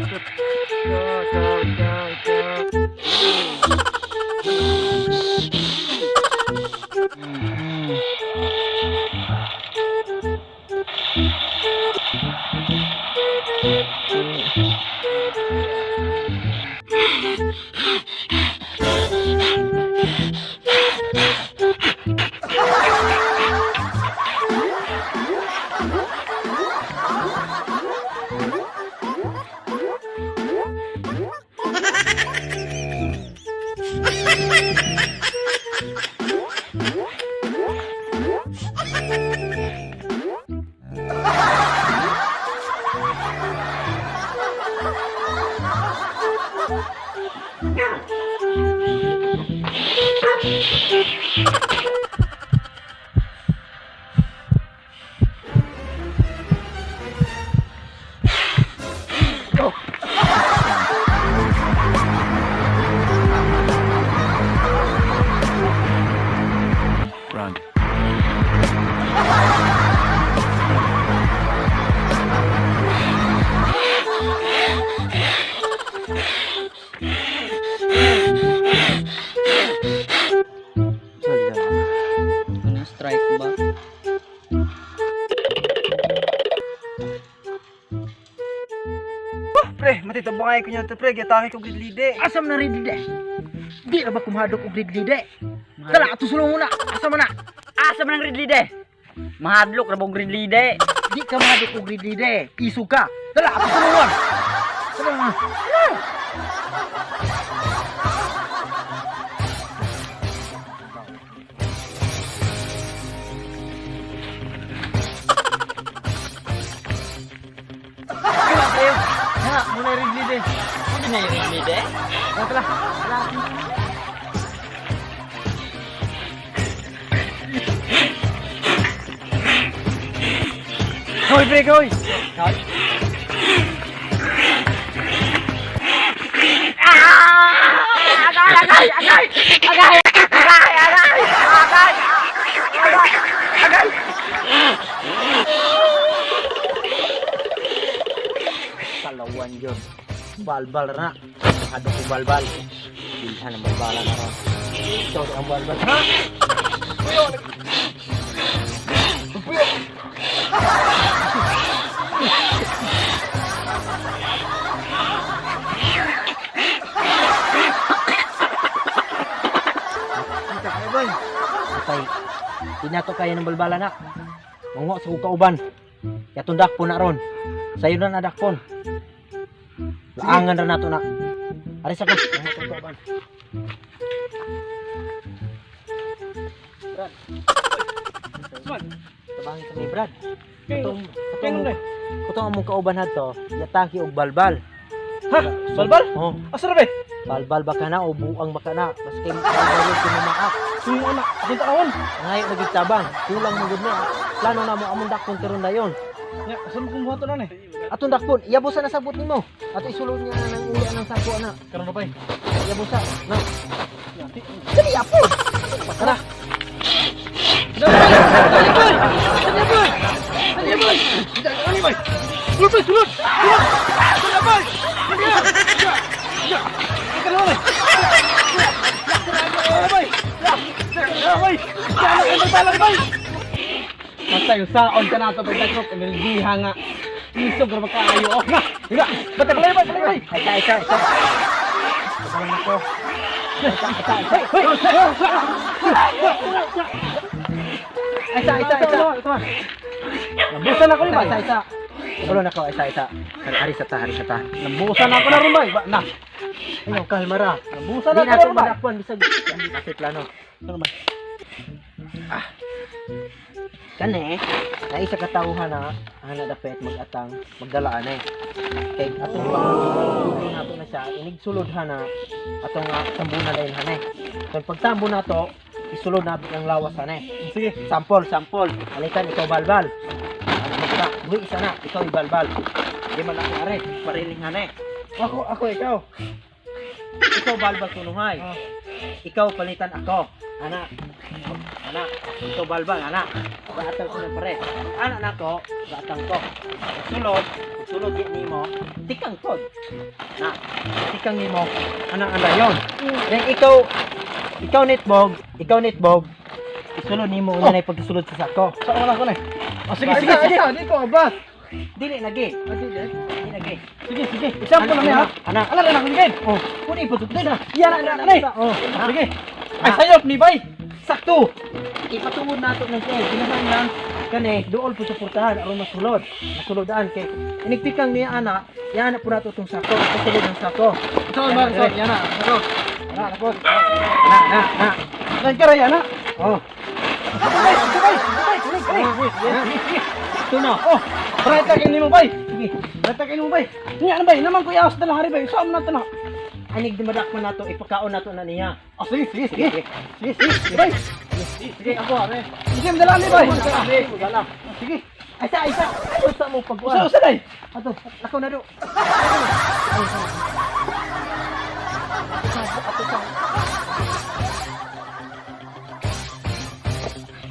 Go, go, go, go. Run. Ano, strike ba? Pre, matitabo ko niya to pre, giatake ko gidlide. Asam na rin de. Di na ba kumhadok og ridlide? Tala ato sulong na. Asa man na? Asa man ang ridlide? Mahadlok ra bog ridlide. Di ka mahadok og ridlide. Isu ka. Tala ato sulungon. Tala na. Tala kayo. Ha, muna ridlide. Ano na yung ridlide? Tala. Tala. Hoy pre, hoy. Agay! Agay! Agay! Agay! Agay! Agay! Agay! Agay! Kalawan yun. Balbal na. Hadok ko balbal. Bilhan ang balbala na ron. Ito ang balbal. Ha? Kita ka boy. Patay. Di na to kaya ng balbala na. Manguha sa kauban. Yatong dakpon na ron. Sayo na na dakpon. Laangan ra nato na. Aris ako. Manguha sa kauban. Brad. Tabangin kami, Brad. Katong katong katong among kauban hadto, yataki og balbal. Ha? Balbal? Oh, Asa ra be? balbal baka na o buang baka na. Baski balbal yung tinumaak. Suyo na, atong taon. Ngayon nagigtabang, kulang mo gud na. Plano na mo among dakpon karon dayon. Nya, asa mo kung buhaton na ni? Atong dakpon, iyabusa na sabot nimo. Ato isulod niya ng uli ng sako ana. Karon na bay. Iyabusa. Na. Dali apod. Tara. Dali boy! Dali boy! Dali boy! Dali boy! Sulod boy, sulod! Sulod! Sulod boy! Dali Ya! Ya! Boy! Boy! Boy! Boy! Boy! Matay saon ka na ito pagdakop, enerhiya nga. Isog ra kaayo. Oh, na. Higa. Bata balay boy, balay boy. Ay, isa, isa, isa. Tabangan ako. Isa, isa, isa. Isa, isa, isa. Lambusan ako ni Isa, bay. isa, isa. Kabalo na ko, isa, isa. Hari sa ta, hari sa ta. Lambusan ako na ron bay. Ba, na. Ayaw, kalma ra. Lambusan Di ako na na ito ron bay. madakpan, bisag. Kasi plano. Ano ba? Kani, na isa ka tawhan na ana dapat magatang magdala ani. Kay atong pang nato na siya, inig sulod hana atong tambunan dayon hanay. So pagtambo nato, isulod nato ang lawas hanay. Sige. Sample, sample. Alitan ikaw balbal. Ano magka? Uy, isa na, ikaw ibalbal. Di man ako are, pariling hanay. Ako, ako, ikaw. Ikaw balbal kunuhay. Ah. Ikaw palitan ako. Ana. Ana, ikaw balbal, ana. Gaatang ko na pare. Ana nako, gaatang ko. Sulod, sulod di nimo, tikang kod. Na, tikang nimo, ana ana yon. Then ikaw ikaw nitbog, ikaw nitbog. Isulod nimo una na pagsulod sa sako. Sa wala ko na. Oh, sige, Isa, sige, sige. isa, Di ko abas. Dili lagi. Dili lagi. Sige, sige. Example na ha. Ana, Ala na ko sige. Oh, kuni pa na. Yan na na na. Oh, Sige. Ay sayop ni bay. Sakto. Ipatungod nato ng kay kinahanglan kani duol po suportahan aron masulod. Masulodaan kay inigtikang niya ana, yana po nato tong sako, pasulod ang sako. Ito ba, ito. Yan na. Ako. Ana, ako. Na na na. Nagkaray ana. Oh, Bay, bay, bay, bay, bay. ito na. Oh, brata kay nimo bay. Sige. Brata kay nimo bay. Nya na bay, naman ko iaos dala hari bay. Saan mo na to na? Anig dumadakman nato, ipakaon nato na niya. Oh, sige, sige, sige. Sige, sige, sige, bay. Sige, ako are. Sige, dala ni bay. Dala. Sige. Ay sa isa. Ay usa mo pagkuan. Usa, usa day. Ato, lakaw na do.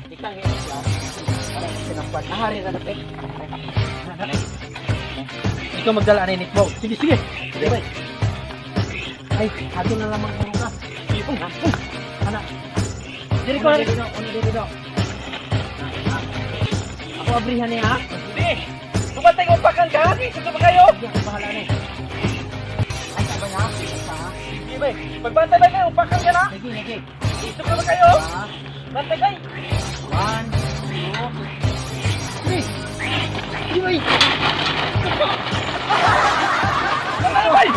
Ikang yan siya. Para sinampan. Nahari na dapit. Ikaw magdala ani nitbog. Sige, sige. Sige. Ay, ato na lamang ang ka. Ana. Diri ko, Diri no, una diri no. Ako abrihan niya ha. Sige. Tumatay ko pakan ka. Sige, ba kayo? Sige, ako bahala ni. Ay, sabay ha. Sa ha. Sige, bay. Pagbantay ba kayo, upakan ka na. Sige, sige. Isok na ba kayo? Ha. Bantay kay. One, two, Sige. Sige, bay. Ano, bay?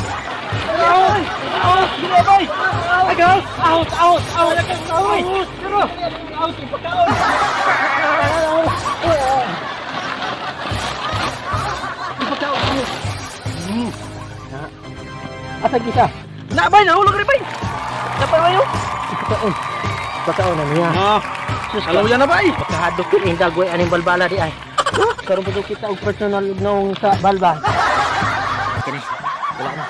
Out! Out! Sige, bay! Agaw! Out! Out! Out! Out! Pero! Out! Ipakaon! Ipagkaon. Na. Asa gisa? Na, bay! Nahulog rin, bay! Napay kayo? Ipagkaon. Ipagkaon na niya. Ah! Sus ka. Halaw na, bay! Kahadlok yun, indagway aning balbala di ay. Karon pa daw kita og personal nung sa balbal. Kini. Wala na.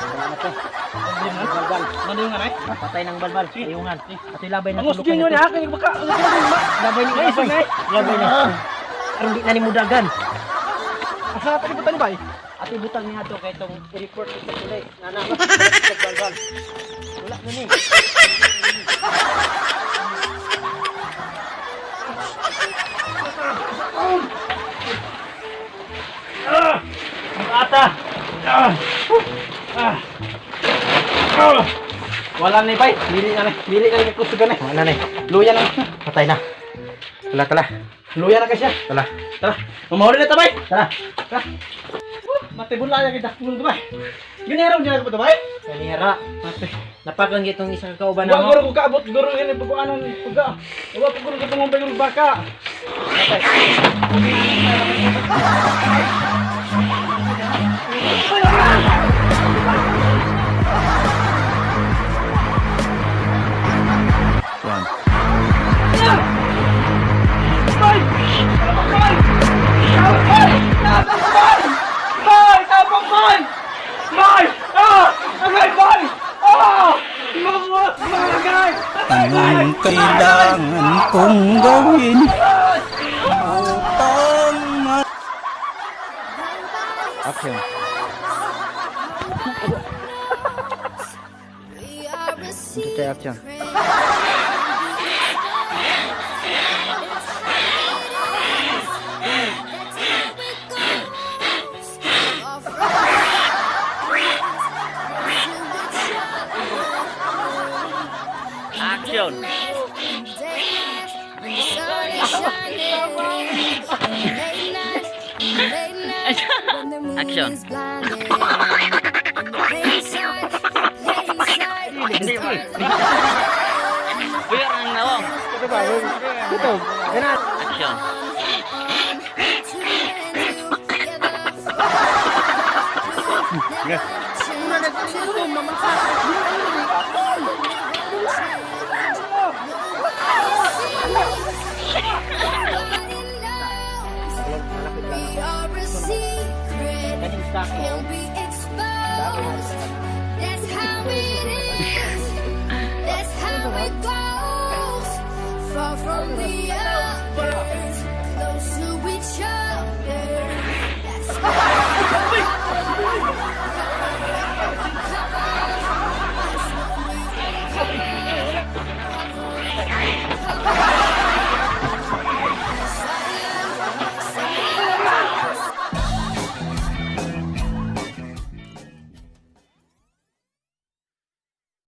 Wala na to. Balbal. Ano yung anay? Patay ng balbal. Ayungan. Ato labay na Ang usgin yun, ha? Kaya baka... Labay ni Ay, labay. sige. Labay na. Aron di na ni mudagan. Asa na talibutan ni bay? Ato butang niya to kay tong i-report ko sa pulis. Nana sa balbal. Wala na ni. Ata! Ah! Ah! Ah! Wala na bay. Dili na ni. Dili na ni kusugan ni. Wala na ni. Luya na. Patay na. Wala tala. Luya na kasi siya. Tala. Tara. Mamahuli na ta bay. Tara. Tara. Mate bula ya kita pun bay. Ginero niya ko bay. Kanira. Mate. Napagang itong isang kauban Wa na mo. guro ko kaabot guro ini pagkuanan pagka. Wa pa guro ko tungong bay baka. Run. Bay! Bay! Bay! Bay! Bay! Tapok bay! Bay! Ah! Agay bay! Ah! Mga agay! Anong kailangan kong gawin upang ma- Action. Ito tayo, action. Action. Action. Hindi ba? Puyo ang nawong. Ito ba? Dito. Ganun. Action. We are a secret, can be exposed. That's how it is. That's how it goes. Far from the